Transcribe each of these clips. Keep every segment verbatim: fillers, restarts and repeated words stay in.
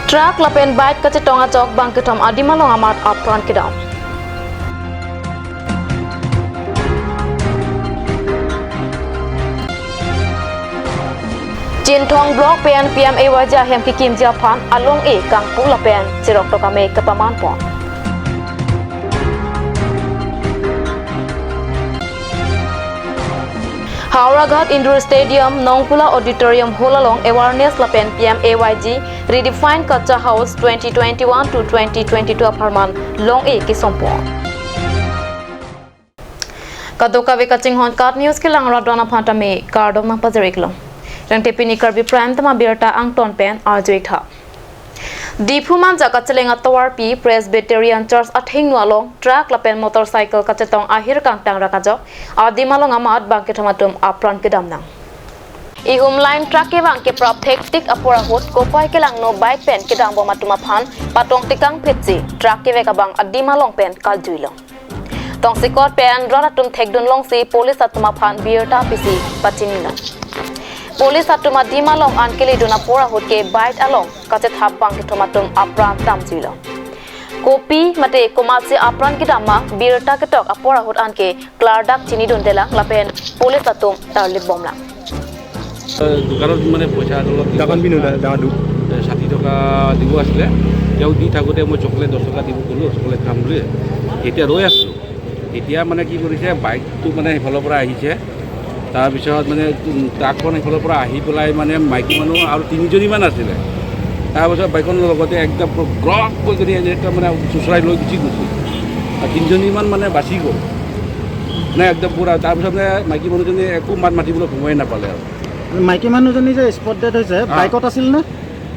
Truck lapen bike kachetong ajok bangkethom adim along amat apran kedam. Chinthong Block pen P M A Y G ahem kekimji aphan along-e kangpu lapen cherok tok amei kapaman pon. Howraghat Indoor Stadium, Nongkula Auditorium Hall along awareness lapen P M A Y G Redefine Kacha House twenty twenty-one to twenty twenty-two apharman long-e kesompo. Kadokave kachinghon KAT News kelang rapdon aphan tame kardom nangpajir-iklo. Rengte pini Karbi Prime Time abirta angton pen arju-ik tha. Diphu Manja kacheleng atovarpi Presbyterian Church athengno along truck lapen motorcycle kachetong ahir kangtang rak ajok adim along amat bangkethom atum apran kedam nang. Ihum line truck kevang keprap thektik apor ahut kopai kelangno bike pen kedambom atum aphan patong tekang phitsi truck kevek abang adim along pen kaljuilo. Tongsekot pen rat atum thekdun longsi police atum aphan birta pisi pachinilo. Police atum adim along an keledun apor ahut ke bike along kachethap bangkethom atum apran damjuilo. Kopi mate komatsi apran kedam ma birta ketok apor ahut anke klardak chinidundelang lapen police atum tarlipbomlang. দোকানত মানে পইচা অলপ দিব। দোকান পিনো দা-, দা-, দু- এ, ষাঠি টকা দিব আছিলে। তেওঁক দি থাকোঁতে মই চকলেট দহ টকা দিব ক'লোঁ, চকলেট খাম বুলি। এতিয়া ৰৈ আছোঁ। এতিয়া মানে কি কৰিছে, বাইকটো মানে সেইফালৰ পৰা আহিছে। তাৰপিছত মানে, উম, ট্ৰাকখন সেইফালৰ পৰা আহি পেলাই মানে মাইকী মানুহ আৰু তিনিজনীমান আছিলে। তাৰপিছত বাইকখনৰ লগতে একদম পুৰা গ্ৰক কৈ যদি এনেকৈ মানে চোঁচৰাই লৈ গুচি গৈছে। আৰু তিনিজনীমান মানে বাচি গ'ল। মানে একদম পুৰা। তাৰপিছত মানে মাইকী মানুহজনী একো মাত মাতিবলৈ সময়ে নাপালে আৰু। মাইকী মানুহজনী যে স্পট ডেড হৈছে, হা। বাইকত আছিল নে?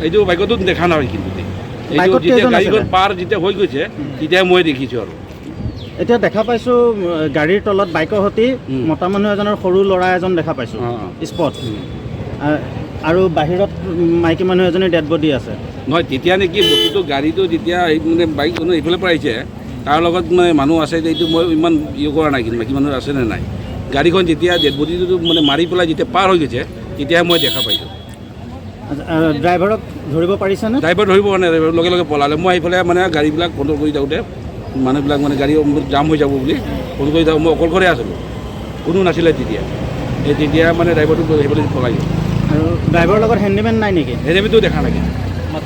এইটো বাইকতো দেখা নাই কিন্তু দেই। এইটো বাইকত যেতিয়া কেইজন গাড়ীখন আছিলে? পাৰ যেতিয়া হৈ গৈছে, উম। তেতিয়া মই দেখিছোঁ আৰু। এতিয়া দেখা পাইছোঁ, উম, গাড়ীৰ তলত বাইকৰ সৈতে উম। মতা মানুহ এজনৰ সৰু ল'ৰা এজন দেখা পাইছোঁ, অ, অ। স্পট। উম। আ-, আৰু বাহিৰত, উম, মাইকী মানুহ এজনীৰ ডেড বডি আছে। নহয়, তেতিয়া নেকি বস্তুটো গাড়ীটো যেতিয়া এই মানে বাইক মানে এইফালৰ পৰা আহিছে, তাৰ লগত মানে মানুহ আছে যে এইটো মই ইমান ইয়ে কৰা নাই, কিন্তু মাইকী মানুহ আছে নে নাই। গাড়ীখন যেতিয়া ডেড বডিটো মানে মাৰি পেলাই যেতিয়া পাৰ হৈ গৈছে, তেতিয়াহে মই দেখা পাইছোঁ। আচ্ছা, আ, ড্ৰাইভাৰক ধৰিব পাৰিছেনে? ড্ৰাইভাৰ ধৰিব পৰা নাই, ড্ৰাইভাৰ লগে লগে পলালে। মই এইফালে মানে গাড়ীবিলাক কণ্ট্ৰল কৰি থাকোঁতে মানুহবিলাক মানে গাড়ী জাম হৈ যাব বুলি ফোন কৰি থাকোঁ, মই অকলশৰে আছিলোঁ, কোনো নাছিলে তেতিয়া। এই তেতিয়া মানে ড্ৰাইভাৰটো সেইফালে পলাই গ'ল। আৰু ড্ৰাইভাৰৰ লগত হেণ্ডিমেন নাই নেকি? হেণ্ডিমেনটো দেখা নাই।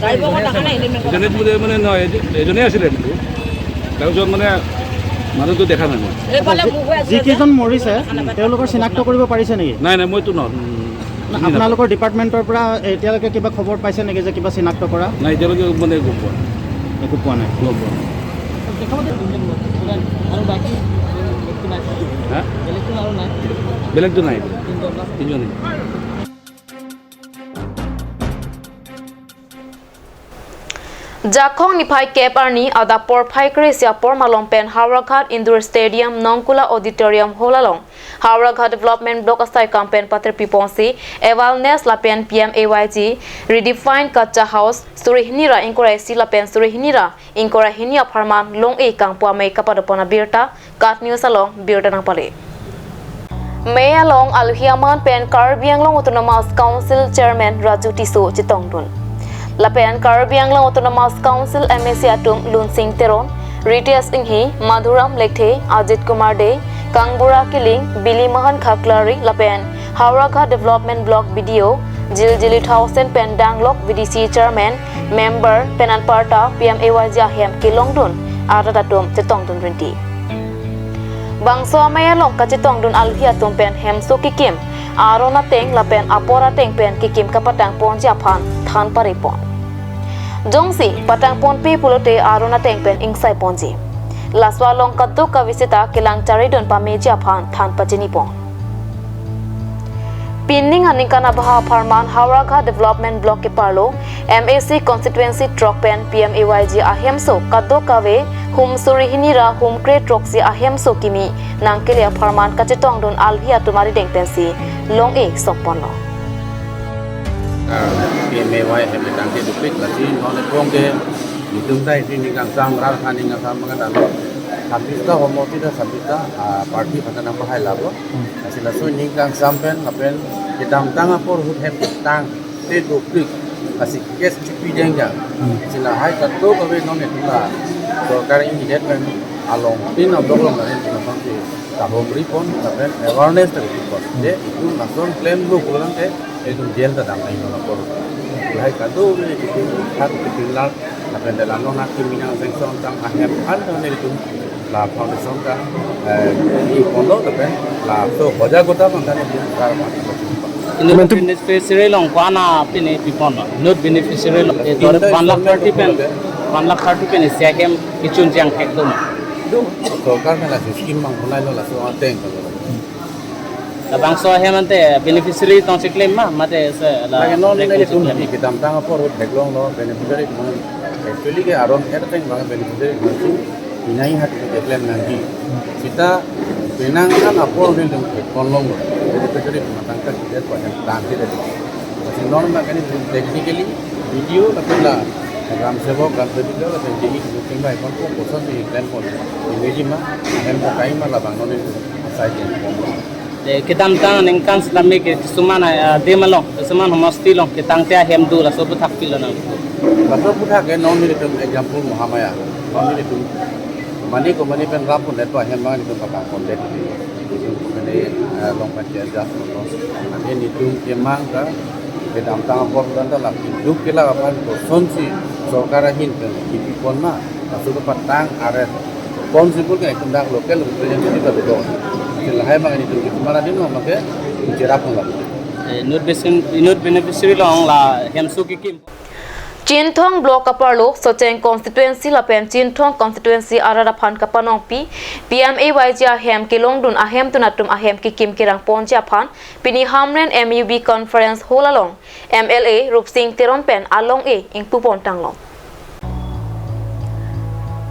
ড্ৰাইভাৰ দেখা নাই, হেণ্ডিমেন। এজনে বোলে মানে নহয়, এজ-, এজনে আছিলে কিন্তু। তাৰপিছত মানে মানুহটো দেখা নাই মই। এইফালে আচ্ছা, মুখ হৈ আছে যে। যিকেইজন মৰিছে, তেওঁলোকৰ চিনাক্ত কৰিব পাৰিছে নেকি? নাই, নাই, মইতো ন-, উম, না, চিনি নাপাওঁ। আপোনালোকৰ ডিপাৰ্টমেণ্টৰ পৰা এতিয়ালৈকে কিবা খবৰ পাইছে নেকি যে কিবা চিনাক্ত কৰা? নাই, এতিয়ালৈকে মানে গম পোৱা নাই। একো পোৱা নাই। গম পোৱা নাই। দেখা মতে তিনিজন মৰিল। আৰু বাকী বেলেগতো নাই। হা? বেলেগতো আৰু নাই। বেলেগতো নাই। তিনিজন ন? তিনিজনেই। Jakhong niphai kep arni adap porphai kre-isi apor malom pen Howraghat Indoor Stadium, Nongkula Auditorium Hall along Howraghat Development Block asaikam pen patirpi ponsi awareness lapen P M A Y G Redefine Kacha House suri hini ra ingkoi ra isi lapen suri hini ra ingkoi ra hini apharman long-e kangpu amei kapadopon abirta KAT News along birta nangpale. Mei along alohi aman pen Karbi Anglong Autonomous Council Chairman Raju Tisso chetongdun. Lapen Karbi Anglong Autonomous Council M A C atum Lunsing Teron, Ritesh Enghi, Madhuram Lekthe, Ajit Kumar Dey, Kangbura Killing, Bili Mahan Khaklari, lapen Howraghat Development Block B D O, Jiljili Thaosen pen danglok V D C Chairman, member pen anparta P M A Y G ahem kelongdun arat atum chetongdun rinti. Bangso amei along kachetongdun alohi atum pen hemso kekim, aron ateng lapen apor ateng pen kekim kapatang ponji aphan than pare pon. Jongsi patang ponpe pulote aron ateng pen ingsai ponji. Laso along kadokave seta kelang charidun pameji aphan than pachini pon. Pining aningkan abaha apharman Howraghat Development Block keparlo M A C constituency throk pen P M A Y G ahemso kadokave hum suri hini ra hum kre-throksi ahemso kimi nangkele apharman kachetongdun alohi atum arideng pensi long-e sokponlo. Ah, P M A Y hem tangte dupik lasi non epong ke nelitum ta isi ning kangsam ral khan ning kangsam mangan alo. Sabis ta homo ti ta sabis ta, ah, party pata nang pahai labo. Hmm. Lasi laso ning kangsam pen lapen kedamtang apor ahut hem tangte dupik. Lasi case chipi jeng jang. Hmm. Lasi lahai kadokave non itum la sorkar immediate pen along tin a-block along lahin itum aphan si kahumri pon lapen awareness ta kepi pon. Hmm. Je itum lason klemlo pulang ke itum jail ta dam nangji non apor. Lahai kadokave itum hat itum lang lapen dalam non hak kimi nang sanction tang ahem an tang itum la foundation ta, eh, iponlo lapen laso hoja gota mangkani itum kar. Inut beneficiary along ko-an a pini pipon lo. Inut beneficiary along, eh, one lakh thirty pen, one lakh thirty pen isi ahem kechun jang thek dum. Dum, sorkar pen lasi scheme mangpon lailo laso ateng. Labangso ahem ante beneficiary tong si claim ma, mate se la Lagi non neli tum keklem. Kedamtang apor theklonglo beneficiary kemang. Actually ke aron eteng bang beneficiary kemang si inai hat ke claim nangji. Seta penang kan apor neli tum theklonglo. Beneficiary kemang tangka kita ko yang tangki deh. Lasi non mangkani technically B D O lapen la gram sevok, gram sevok lapen J E tum tingbai pon ko koson si claim pon. Imeji ma, ahem ko kai ma labang non neli tum asai jen pon. Eh, kedamtang aningkan setame ke kesuman, eh, adim along, kesuman homosti along, ketangte ahem do, laso aphuthak pilo nang. Laso aphuthak ke non nelitum example Mahamaya. Non nelitum mane ko mane pen rap pon det ahem bang nelitum patang pon det. Nelitum mane, eh, along pen ke adjust pon lo. Ante nelitum kemang ta kedamtang apor dan ta laki duk kelak aphan kosonsi sorkar ahin pen kipi pon ma. Laso kepatang aret. Responsible ke itum dak local representative ta bedo. Lasi lahai bang nelitum kemang adim lo make cherap nang. Eh, inut besin, inut beneficiary along la hemso kekim. Chinthong Block aparlo Socheng Constituency lapen Chinthong Constituency arat aphan kapanongpi P M A Y G ahem kelongdun ahemtun atum ahem kekim kerang ponji aphan pini Hamren M U B Conference Hall along M L A Rupsing Teron pen along-e ingpu pon tanglo.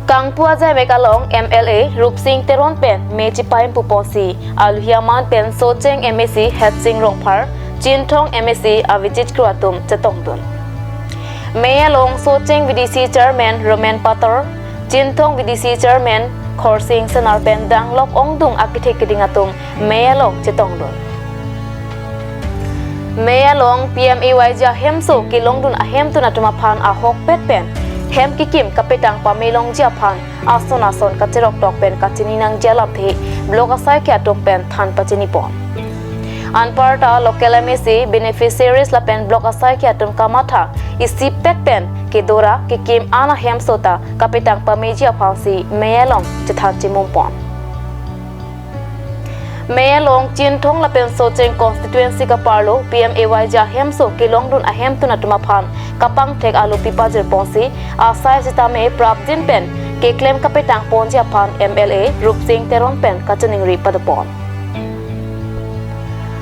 Kangpu ajaimek along M L A Rupsing Teron pen me chipai ingpu ponsi aluhi aman pen Socheng M A C Hetsing Rongphar, Chinthong M A C Avijit Kro atum chetongdun. Me along Socheng V D C Chairman Roman Pator, Chinthong V D C Chairman Khorsing Senar pen danglok ongdung akethe keding atum me along chetongdun. Me along P M A Y G ahemso kelongdun ahemtun atum aphan ahokpet pen hem kekim kapetang pame longji aphan ason ason kacherok tok pen kachini nangji alamthe block asaikhi atum pen than pachini pon. Anparta local M A C, beneficiaries lapen block asaikhi atum kamatha isipet pen kedora kekim an ahemso ta kapetang pameji aphansi me along chethan chimum pon. Me along Chinthong lapen Socheng constituency kaparlo P M A Y G ahemso kelongdun ahemtun atum aphan kapangthek alopi pajir ponsi asai sitame prapjin pen keklem kapetang ponji aphan M L A Rupsing Teron pen kachiningri padopon.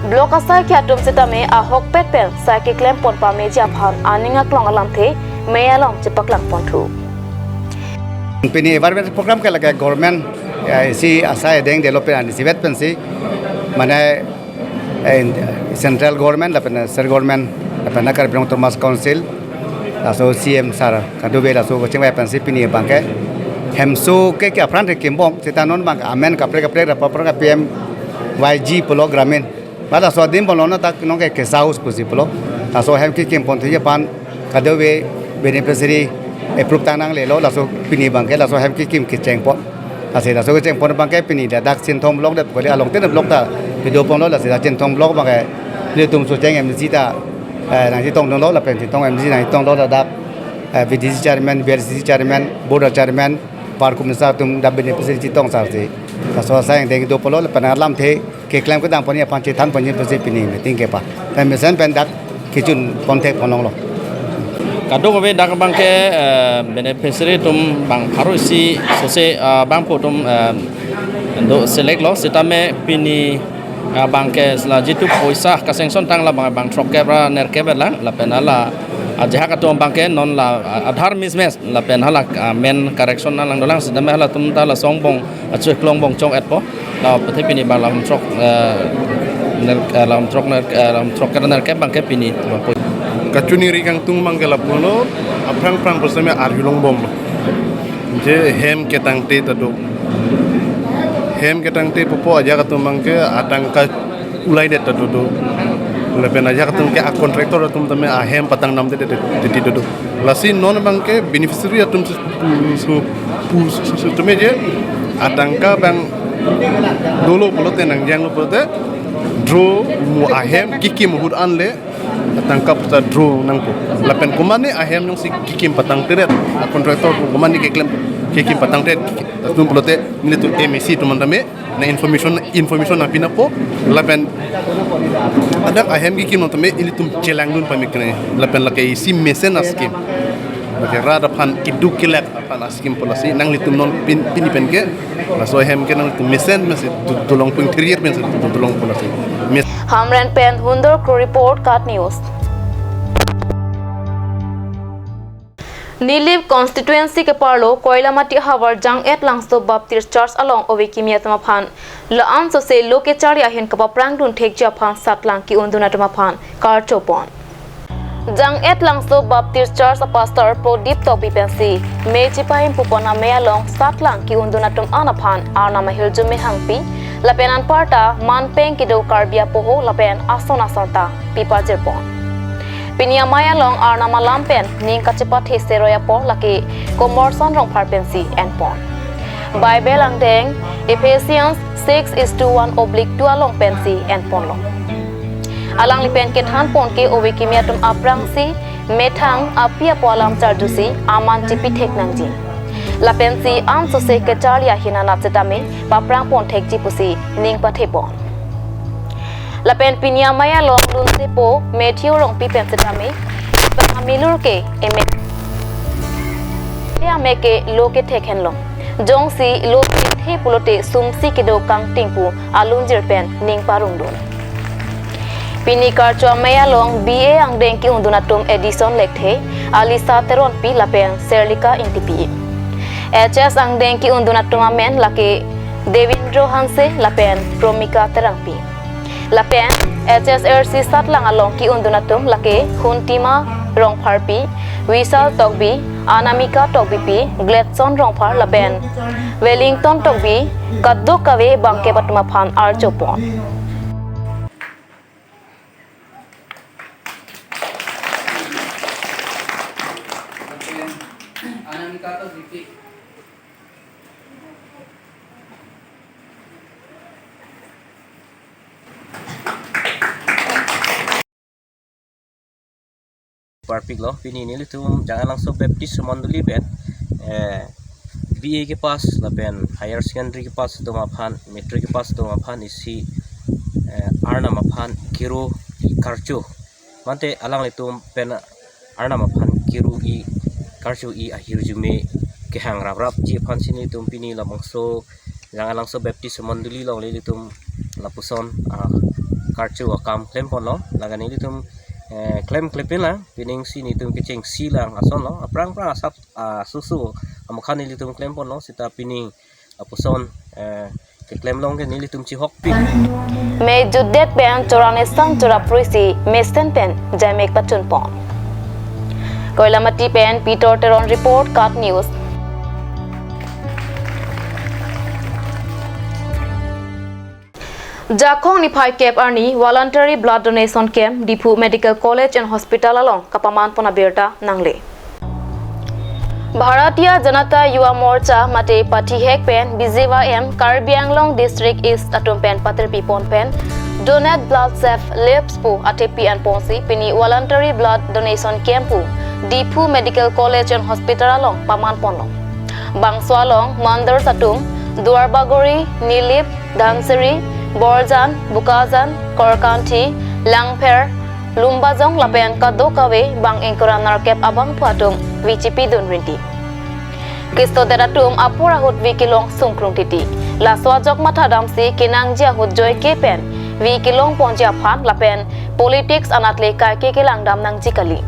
Block asaikhi atum sitame ahokpet pen sai keklem pon pameji aphan aning aklong alamthe me along chepaklang ponthu. Pini environment program ke lake government, eh, isi asai deng develop pen isi vet pensi, mane, eh, central government lapen state government lapen Karbi Anglong Autonomous Council, laso C M sir kadokave laso kachingvai pensi pini abangke hemso ke ke apran ke kimbom seta non abang amen kaprek kaprek rap apran ke P M Y G pulo gramin. Ba laso adim pulo na dak non ke guest house pusi pulo. Laso hem kekim ponthuji aphan kadokave beneficiary approve tang nanglelo, laso pini abangke laso hem kekim kecheng pon. Lasi laso kecheng pon abangke pini dak Chinthong block det kali along tin block ta pido ponlo, lasi dak Chinthong block abangke nelitum Socheng M D C ta, eh, nangchetongdunlo lapen Chinthong M D C nangchetonglo, ladak, eh, V D C chairman, V R C C chairman, board chairman, park commissioner atum dak beneficiary chetong sarsi. Laso asai angdeng do pulo lapen alamthe keklem kedam ponji aphan chethan ponji pusi pini meeting kepa. Pen mesen pen dak kechun ponthek ponlonglo. Kadokave dak abangke, eh, beneficiary atum bang pharo isi sose, eh, bangphu atum, eh, do select lo sitame pini, eh, abangke la jitu poisa ka-sanction tang la abang, abang throkkep ra nerkep lang lapen hala ajahak atum abangke non la, ah, Aadhaar mismatch lapen hala, ah, main correction nanglang dolang sitame halatum ta laso angbong, ah, chuklong bong chong etpo. La pathe pini abang lam throk, eh, ner, eh, lam throk ner, eh, lam throkkep nerkep abangke pini abang pui. Kachiningri kangtung abangke lapulo, aphrang phrang pusitame arjulong bom. Je hem ketangte ta do. Hem ketangte pupo ajahak atum abangke atangka ulai det ta do do. Lapen ajahak atum ke a contractor atum tame ahem patang namde de de de de do. Lasi non abang ke beneficiary atum su su su su su tame je atangka abang dolo pulote nangjanglo pulote draw mo ahem kikim ahut anle atangka puta draw nangpo. Lapen komane ahem jongsi kikim patang teret a contractor komane keklem kikim patang teret atum pulote nelitum M A C atum tame na information information nangpi nangpo lapen adak ahem kikim nang tame ilitum chelangdun pamikre lapen lake isi mesen a scheme. Lake rat aphan iduk kelek aphan a scheme policy nanglitum non pin pini pen ke laso ahem ke nanglitum mesen mesen tu- tulong pun terir mesen tu- tulong policy. Mes- Hamren pen Hundor Kro report, KAT News. Nilip constituency keparlo Koilamati havar Jang-et Langso Baptist Church along ove kimi atum aphan la-an sose lo kecharli ahin kapaprangdun thekji aphan satlang ki-undun atum aphan karcho pon. Jang-et Langso Baptist Church a pastor Prodip Tokbi pensi me chipahim pupon amei along satlang ki-undun atum an aphan Arnam ahirjume hangpi lapen anparta manpeng kedo Karbi apoho lapen ason ason ta pipajir pon. Pini amei along Arnam alam pen ning kachepathe seroi apor lake Komorson Rongphar pensi enpon. Bible angdeng Ephesians six is to one oblique two along pensi enponlo. Alangli pen kethan pon ke ove kimi atum aphrangsi methang api apo alam charjusi aman chipithek nangji. Lapensi an sose kecharli ahin anat setame paprang pon thekji pusi ning pathe pon. Lapen pini amei along lunsepo Matthew Rongpi pen setame bang amilur ke emek te amek ke lo kethek henlo. Jongsi lo kethe pulote sumsi kedo kangting pu alunjir pen ning parongdun. Pini karcho amei along B A angdeng ki-undun atum Edison Lekthe, Alisa Teronpi lapen Serlika Ingtipi. H S angdeng ki-undun atum amen lake Devendro Hanse lapen Promika Terangpi. Lapen H S R C satlang along ki-undun atum lake Huntima Rongpharpi, Wisal Tokbi, Anamika Tokbipi, Gladson Rongphar lapen Wellington Tokbi, kadokave bangkep atum aphan archo pon. Parpiklo, pini nelitum Jang-et Langso Baptist Mondoli pen, eh, B A kepass lapen higher secondary kepass atum aphan, matric kepass atum aphan isi, eh, Arnam aphan kero karcho. Mate alanglitum pen Arnam aphan kero-i karcho-i ahirjume kehang raprapji aphansi nelitum pini labangso Jang-et Langso Baptist Mondoli along nelitum lapuson, ah, karcho akam klemponlo. Laga nelitum, eh, klem klepin lang, pining si nelitum kechengsi lang asonlo. Aphrang aphrang asap, ah, susu amukhan nelitum klemponlo. Seta pini lapuson, eh, keklem along ke nelitum chihokpik. Mei jutdet pen chorane sang chorap pruisi mesen pen jamek pachun pon. Koilamati pen Peter Teron report, KAT News. Jakhong niphai kep arni voluntary blood donation camp Diphu Medical College and Hospital along kapaman pon abirta nangle. Bharatiya Janata Yuva Morcha mate pathihek pen B J Y M Karbi Anglong District East atum pen patirpi pon pen Donate Blood Save Lives pu athepi enponsi pini voluntary blood donation camp pu Diphu Medical College and Hospital along paman ponlo. Bangso along Manders atum, Duarbagori, Nilip, Dhansiri, Borjan, Bokajan, Korkanthi, Langpher, Lumbajong lapen kadokave bang ingkoi ra nerkep abangphu atum vichipidun rinti. Keso det atum apor ahut vi kelong sungkrung titi. Laso ajok mathadamsi kenangji ahut joike pen vi kelong ponji aphan lapen politics anat le kaike kelangdam nangji kali.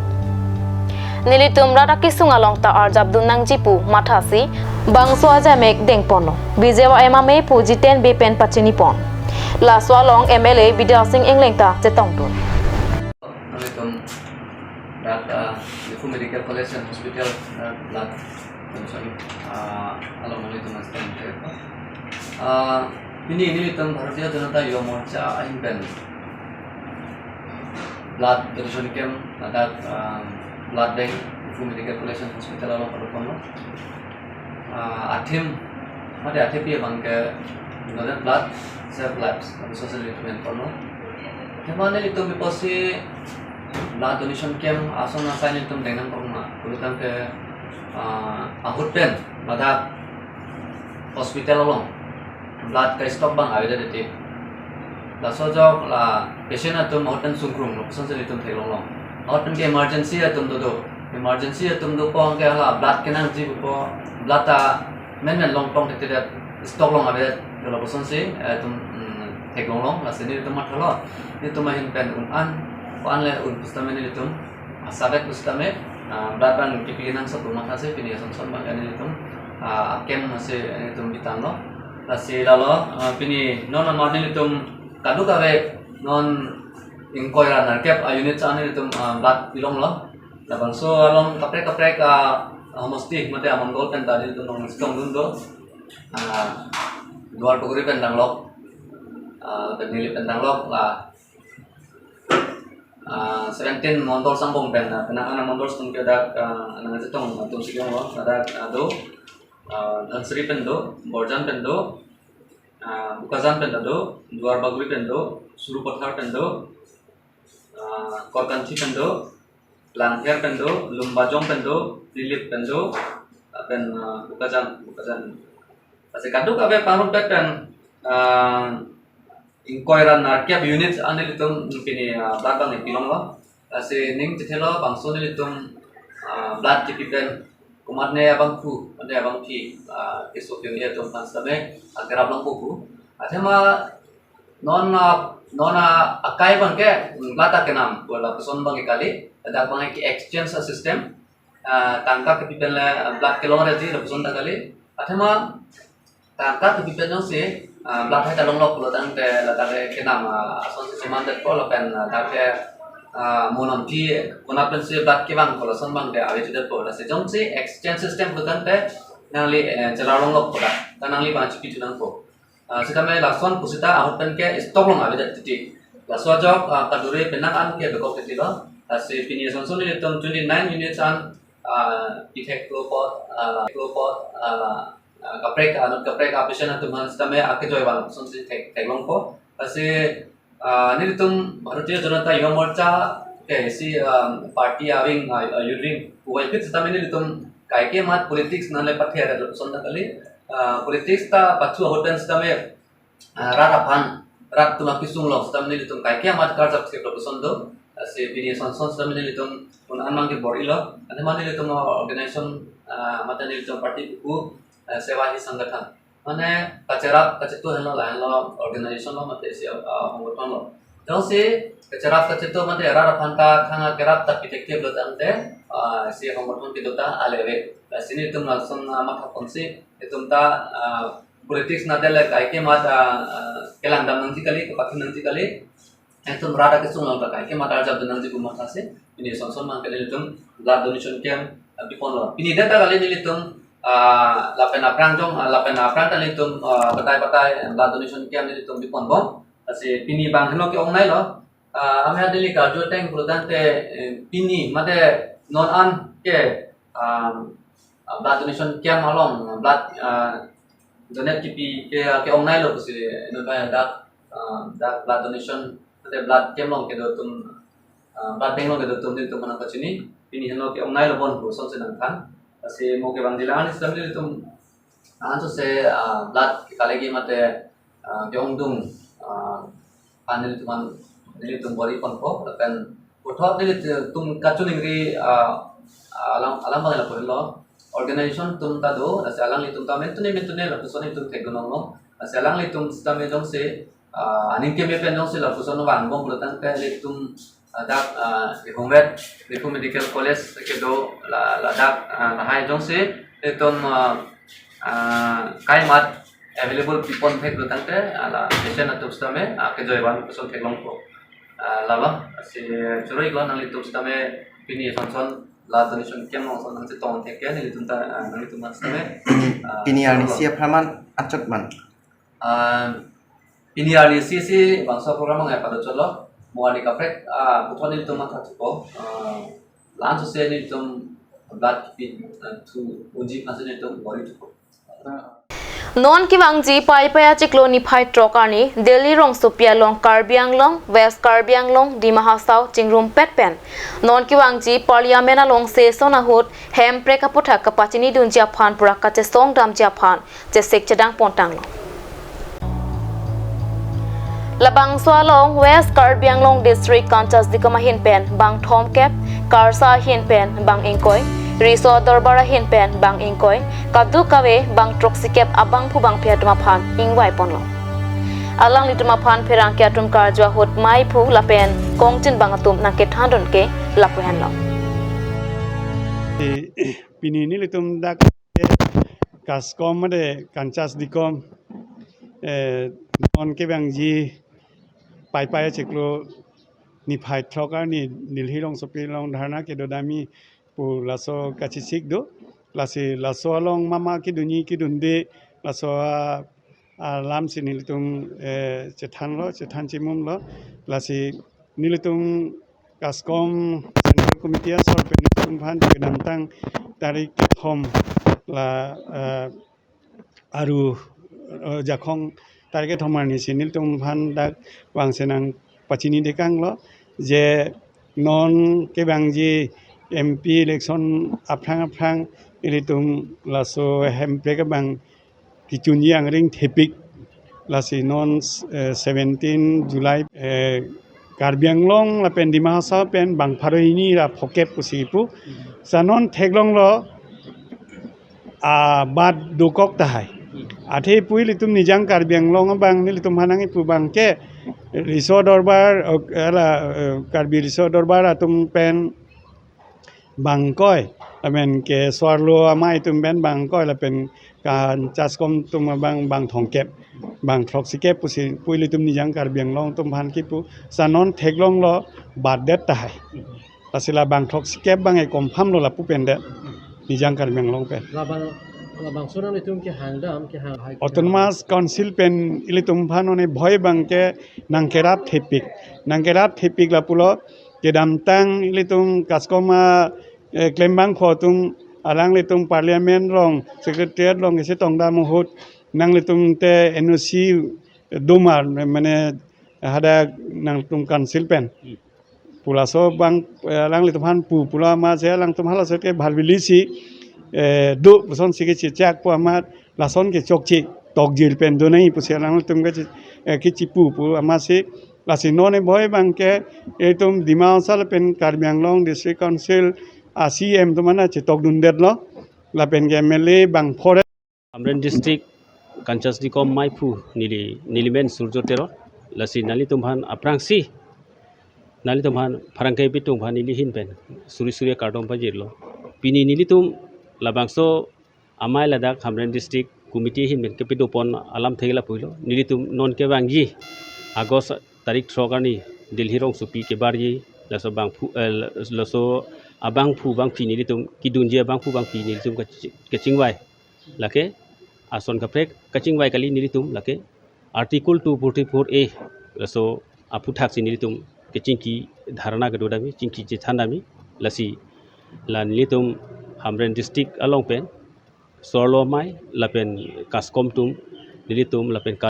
Nelitum rat akesung along ta arjapdun nangji pu mathasi bangso ajamek dengponlo. B J Y M amei pu Jiten Bey pen pachini pon. Laso along M L A Bidya Sing Engleng ta chetongdun. Nelitum rat, ah, Diphu Medical College and Hospital, ah, blood donation, ah, along nelitum nangsteng te. Ah, pini nelitum Bharatiya Janata Yuva Morcha ahin pen, Blood donation camp ladak, ah, Blood Bank, Diphu Medical College and Hospital along padoponlo. Ah, athim, mate athepi abang ke donate blood, save lives, lapuson si nelitum enponlo. Athema nelitum apotsi blood donation camp ason asai nelitum deng nangkok ma pulotangte, ah, ahut pen ladak hospital along blood ka-stock abang avedet titi. Laso ajok la patient atum ahut pen sungkrung, lapuson si nelitum theklonglo. Ahut pen ke emergency atum do do. Emergency atum dopo anke hala blood kenangji pupo, blood ta menmen long tong titi det, stock along avedet, lapuson si, eh, itum, mm, theklonglo, lasi nelitum mathalo. Nelitum ahin pen un-an, ko-an le un pusitame nelitum asabek pusitame, ah, blood abang kipi nangsot pu mathasi pini ason son abang nelitum, ah, camp masi nelitum pitanglo. Lasi lalo, ah, pini non amar nelitum kadokave non ingkoi ra nerkep a-unit an nelitum, ah, blood pilonglo. Labangso along kaprek kaprek, ah, homosti mate amondol pen ta nelitum nangchetongdun do. Ah, Duarbagori pen danglok, ah, pen Nilip pen danglok la, ah, seventeen mondol sangbong pen, ah, penang an amondol sung ke dak, ah, nangchetong atum si long lo, ladak, ah, do, ah, Dhansiri pen do, Borjan pen do, ah, Bokajan pen do, Duarbagori pen do, Sarupathar pen do, ah, Korkanthi pen do, Langher pen do, Lumbajong pen do, Nilip pen do, ah, pen, ah, Bokajan, Bokajan. Lasi kadokave pangrumpet pen, ah, ingkoi ra nerkep unit an nelitum pini, ah, blood abang pilonglo. Lasi ning chethelo bangso nelitum, ah, blood kipi pen komatne abangphu, mate abangpi, ah, keso ke atum aphan sitame, ah, kerap longpo pu. Athema non, ah, non, ah, akai abang ke, mm, blood ta kenam, pu lapuson abang ke kali, ladak abang ke exchange system, ah, tangka kipi pen le, ah, blood kelongji lapuson ta kali. Athema tangka kipi pen jongsi, ah, blood hai ta longlok pulotangte ladak ke kenam, ah, ason si cheman detpo lapen, ah, ladak ke, ah, mo nangpi konat pensi blood kevang pu lason abang ke ave chedetpo. Lasi jongsi exchange system pulotangte nangli, eh, chelar longlok pu dak, ta nangli abang chipi thu nangpo. Ah, sitame lason pusita ahut pen ke stock along avedet titi. Laso ajok, ah, kaduri penang an ke dokok titi lo. Lasi pini ason son nelitum twenty-nine units an, ah, pitheklo apot, ah, theklo apot, ah, ah, kaprek, ah, anut kaprek a-patient atum aphan sitame akejoi abang ason si thek, theklongpo. Lasi, ah, nelitum Bharatiya Janata Yuva Morcha ke isi, ah, party a-wing, ah, ah, youth wing puvoiphit sitame nelitum kaike amat politics nang le pathe arat lapuson ta kali, ah, politics ta pathu ahut pen sitame, ah, rat aphan, rat atum akesung along sitame nelitum kaike amat karjap thek lapuson do. Lasi pini ason son sitame nelitum un-an abang ke bor-ilo. Athema nelitum organization, ah, mate nelitum party buku, ah, Seva Hi Sangathan. Mane kacherap kachetu henlo lahenlo organization lo mate isi, ah, hongkotong lo. Jongsi kacherap kachetu mate rat aphan ta thang akerap ta pithekthe pulotangte, ah, isi hongkotong kedo ta ale ave. Lasi nelitum lason, ah, mathaponsi itum ta, ah, politics nangdele kaike amat, ah, ah, kelang dam nangji kali, kepathu nangji kali. Itum rat akesung along ta kaike amat arjap dun nangji pu mathasi pini ason son abang ke nelitum blood donation camp, ah, piponlo. Pini det ta kali nelitum, ah, lapen aphrang jong, ah, lapen aphrang ta nelitum, ah, batai batai blood donation camp nelitum piponbom. Lasi pini abang henlo ke-ongnailo. Ah, amya neli karju ateng pulotangte, eh, pini mate non an ke, ah, ah, blood donation camp along, ah, blood, ah, donate kipi ke, ke-ongnailo pusi inut abang dak, ah, dak blood donation, mate blood camp along kedo atum, ah, blood bank along kedo atum nelitum aphan nangpachini, pini henlo ke-ongnailo bon pu ason si nangthan. Lasi mo kevangji alang an sitame nelitum ansose, ah, blood ke-collect-ji mate, ah, ke-ongdung, ah, an nelitum aphan, nelitum bor-iponpo, lapen puthot nelitum kachiningri, ah, ah, alam, alam abang lapu henlo. Organization atum ta do, lasi alanglitum ta mentune mentune lapuson itum thekdun longlo. Lasi alanglitum sitame jongsi, ah, aning keme pen jongsi lapuson vangbom pulotangte nelitum, ah, dak, ah, Diphu Med, Diphu Medical College kedo la, ladak, ah, lahai jongsi nelitum, ah, ah, kaike amat available pipon thek pulotangte, ah, la patient atum sitame, ah, kejoi abang lapuson theklongpo. Ah, lalo, lasi choro-iklo nanglitum sitame pini ason son la donation camp along ason nangchetong thek ke nelitum ta, ah, nanglitum aphan sitame, ah, pini choro-iklo. Arnisi apharman anchot man. Ah, pini arnisi si bangso program abang ya pado cholo. Mo ani kaprek, ah, puthot nelitum matha thupo, ah, la-an sose nelitum blood kipin, ah, thu unji aphan si nelitum bor-i thupo. Non kevangji Paipai achiklo niphai throk arni Delhi rongsopi along Karbi Anglong, West Karbi Anglong, Dima Hasao chingrumpet pen non kevangji Parliament along session ahut Hemprek aputhak kapachinidunji aphan pura kachesong damji aphan chesik chedang pontanglo. Labangso along West Karbi Anglong District Kanchas Dikom ahin pen bang thomkep, KARSA ahin pen bang ingkoi, Riso Dorbar ahin pen bang ingkoi, kadokave bang throksikep abangphu bangphi atum aphan ingvai ponlo. Alanglitum aphan pherangke atum karju ahut maiphu lapen kongchin bang atum nangkethandun ke lapu henlo. Pini nelitum dak KASCOM mate Kanchas Dikom, eh, non kevangji Paipai achiklo niphai throk arni Delhi rongsopi along dharna kedodamji pu laso kachesik do. Lasi laso along mama kedunji kedunde laso a, alam si nelitum, eh, chethanlo, chethan chimumlo. Lasi nelitum KASCOM Central Committee asor pen nelitum aphan kedamtang tarik kethom la, eh, Aru, eh, Jakhong tarik kethom arni si nelitum aphan dak vangse nangpachini dekanglo je non kevangji M P election aphrang aphrang ilitum laso Hemprek abang kechunji angring thepik. Lasi non, eh, seventeen July, eh, Karbi Anglong lapen Dima Hasao pen bang pharo hini ra phokep pusi pu. Sa non theklonglo, ah, bat dokok tahai. Athe pu ilitum Nijang Karbi Anglong abang nelitum aphan nangkipu abang ke Riso Dorbar, ok, ala, eh, Karbi Riso Dorbar atum pen bang ingkoi, lapen ke so-arlo amei atum pen bang ingkoi, lapen Kanchas Dikom atum abang bang thomkep, bang throksikep pusi pu ilitum Nijang Karbi Anglong atum aphan kipu. Sa non theklonglo bat det tahai. Lasi la bang throksikep abang e confirm lo lapu pen det Nijang Karbi Anglong pen. Labang, labangso nanglitum kehang dam, kehang hai. Autonomous Council pen ilitum aphan one bhoi abang ke nangkerap thepik. Nangkerap thepik lapulo kedamtang ilitum KASCOM a, eh, klembangphu atum alanglitum Parliament along, Secretariat along isi tongdam ahut nanglitum te N O C do ma, mane hadak nangtum Council pen pu laso abang, eh, alanglitum aphan pu pulo amatsi alangtum halaso ke bhal bili si, eh, do puson si kechechak pu amat lason ke chokche tokjil pen do nangji pusi alangtum ke, eh, kechipu pu amatsi. Lasi non e bhoi abang ke itum Dima Hasao lapen Karbi Anglong District Council a C M atum aphan chetokdundetlo, lapen ke M L A bang phore. Hamren District Kanchas Dikom maiphu neli, nelimen Surjo Teron. Lasi nanglitum aphan aphrangsi nanglitum aphan pherangke atum aphan neli ahin pen suri suri kardom pajirlo. Pini nelitum labangso amei ladak Hamren District Committee ahin pen kepado pon alam thek lapulo. Nelitum non kevangji August tarik throk arni Delhi rongsopi kebarji laso abangphu, eh, laso abangphu bangphi nelitum kedunji abangphu bangphi nelitum kaching-, kachingvai. Lake ason kaprek kachingvai kali nelitum lake Article two forty-four A laso aputhak si nelitum kechingki dharna kedodamji, chingki chethandamji. Lasi la nelitum Hamren District along pen so-arlo amei lapen KASCOM atum nelitum lapen ka-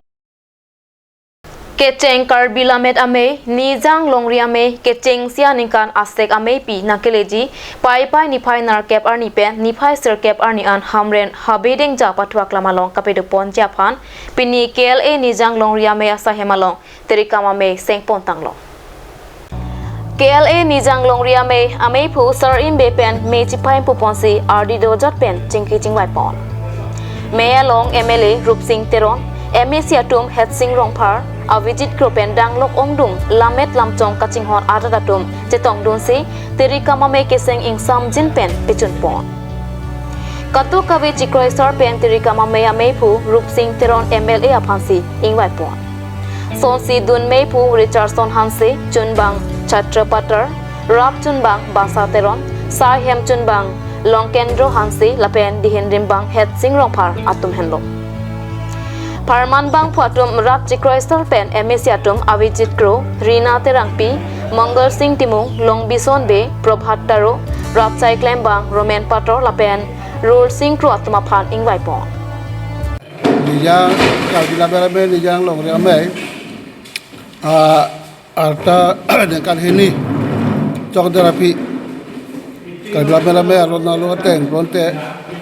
Kecheng Karbi Lammet Amei, Nijang Longri Amei, kechengsi aningkan asek ameipi nangkeleji Paipai niphai nerkep arni pen niphai sirkep arni an Hamren Habe Dengja pathuak lam along kapado ponji aphan pini K L A Nijang Longri Amei asahem along terikam amei seng pontanglo. K L A Nijang Longri Amei ameiphu Sar Imbe pen mei chiphai puponsi ardi dojot pen chingki chingvai pon. Mei along M L A Rupsing Teron, M A C atum Hetsing Rongphar, Avijit Kro pen danglok ongdung lammet lamchong kachinghon arat atum chetongdunsi terikam amei keseng ingsamjin pen pechun pon. Kadokave chikroi asor pen terikam amei ameiphu Rupsing Teron M L A aphansi ingvai pon. Sonsi dun meiphu Richardson Hanse, chunbang Chatra Patar, rap chunbang Basa Teron, saihem chunbang Longkendro Hanse lapen dihin rimbang Hetsing Rongphar atum henlo. Pharman bangphu atum rat chikroisal pen M A C atum Avijit Kro, Rina Terangpi, Mangal Singh Timung, Longbison Bey, Prabhat Taro, rat chaiklem bang Roman Pator lapen Rul Singh Kro atum aphan ingvaipon. Nijang Karbi Lammet Amei, Nijang Longri Amei, ah, arta ningkan hini chokderapi Karbi Lammet Amei along nalo ateng pon te,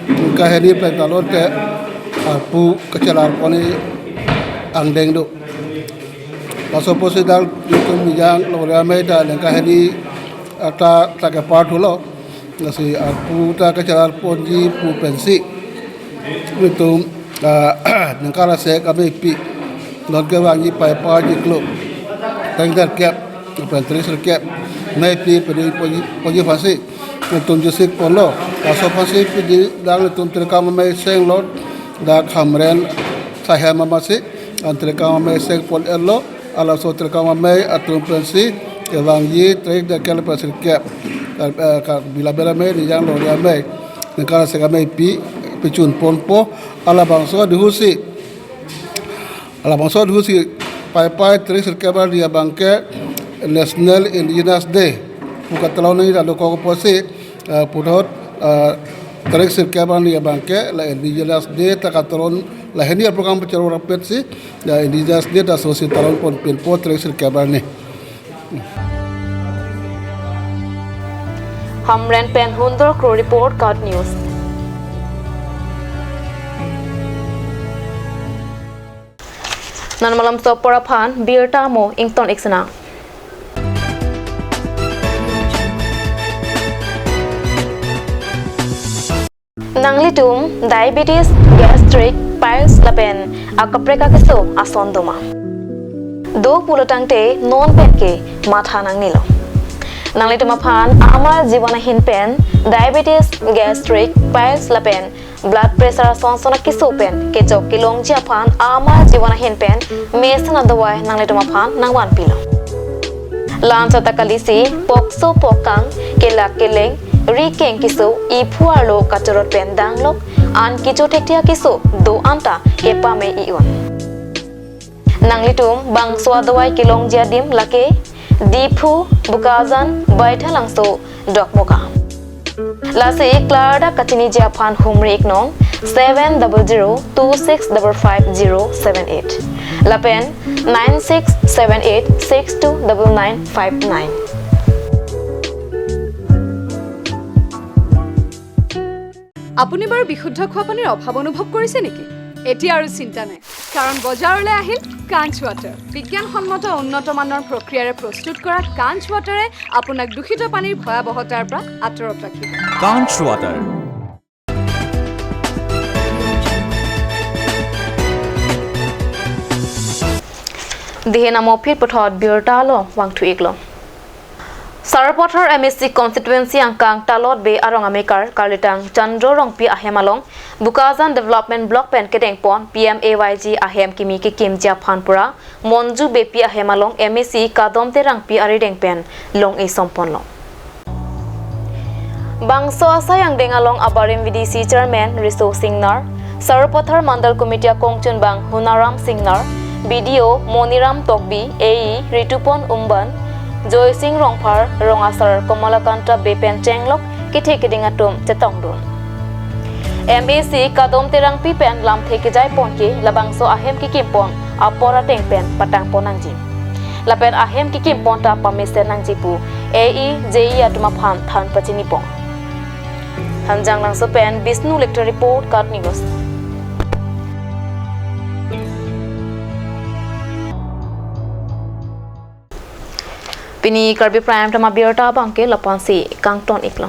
ningkan hini pleng ta lo te, arpu kachelar pon angdeng do. Laso apotsi dak nelitum Nijang Longri Amei ta ningkan hini arta ta kepar thulo. Lasi arpu ta kachelar ponji pu pensi nelitum, ah, ningkan asek ameipi, non kevangji Paipai chiklo, tengder kep, pen tris kep, meipi pedi ponji, ponji aphansi nelitum jusik ponlo. Laso aphansi pedi dak nelitum Trikam Amei senglo, dak Hamren sahem amatsi, an Trikam Amei seng pon-etlo. Halaso Trikam Amei atum pensi kevangji trik derkel pensi kep, eh, Karbi Lammet Amei, Nijang Longri Amei, ningkan asek ameipi pechun ponpo. Halabangso aduhusi, halabangso aduhusi Paipai trik sirkep arni abangke National Indigenous Day pu katalon ni lalu kok apotsi, eh, puthot, eh, trik sirkep arni abangke la Indigenous Day ta katalon, la hini a-program pachero rapetsi, la Indigenous Day ta sosi talon ponpinpo trik sirkep arni. Hamren pen Hundor Kro report, KAT News. Non malomso apor aphan birta amo ington-ik sinang. Nanglitum diabetes, gastric, piles lapen akaprek akeso ason doma? Do pulo tangte non penke matha nangnelo. Nanglitum aphan Amar Jeevan ahin pen diabetes, gastric, piles lapen blood pressure ason son akeso pen kechok kelongji aphan Amar Jeevan ahin pen mesen adawai nanglitum aphan nangvanpilo. La-anchot ta kalisi pokso pokang, kelak keleng, ri keng keso, iphu arlo kachorot pen danglok, an kecho thekthe akeso do-an ta kepame i-un. Nanglitum bangso adawai kelongji adim lake Diphu, Bokajan, Baithalangso, Dokmoka. Lasi klardak kachiniji aphan humri iknon seven double zero two six double five zero seven eight lapen nine six seven eight six two double nine five nine. আপুনি বাৰু বিশুদ্ধ খোৱা পানীৰ অভাৱ অনুভৱ কৰিছে নেকি? এতিয়া আৰু চিন্তা নাই, কাৰণ বজাৰলৈ আহিল কাঞ্চ ৱাটাৰ। বিজ্ঞানসন্মত উন্নত মানৰ প্ৰক্ৰিয়াৰে প্ৰস্তুত কৰা কাঞ্চ ৱাটাৰে আপোনাক দূষিত পানীৰ ভয়াৱহতাৰ পৰা আঁতৰত ৰাখিব। কাঞ্চ water. Dihen amo phir puthot birta along vangthu-iklo. Sarupathar M A C constituency angkang Talot Bey arong amekar karlitang Chandro Rongpi ahem along Bokajan Development Block pen kedengpon P M A Y G ahem kimi kekimji aphan pura Monju Beypi ahem along M A C Kadom Terangpi arideng pen long-e somponlo. Bangso asai angdeng along abarim V D C Chairman Riso Singnar, Sarupathar Mandal Committee akongchunbang Hunaram Singnar, B D O Moniram Tokbi, A E Ritupon Umban, Joysing Rongphar, Rong Asar Kamalakanta Bey pen chenglok kethe keding atum chetongdun. M A C Kadom Terangpi pen lamthe kejaiponke labangso ahem kekimpon apor ateng pen patangpon nangji. Lapen ahem kekimpon ta pamesen nangji pu A E, J E atum aphan than pachinipon. Hanjanglangso pen Bishnu Lekter report, KAT News. Pini Karbi Prime Time abirta abangke lapu-ansi kangton-iklo.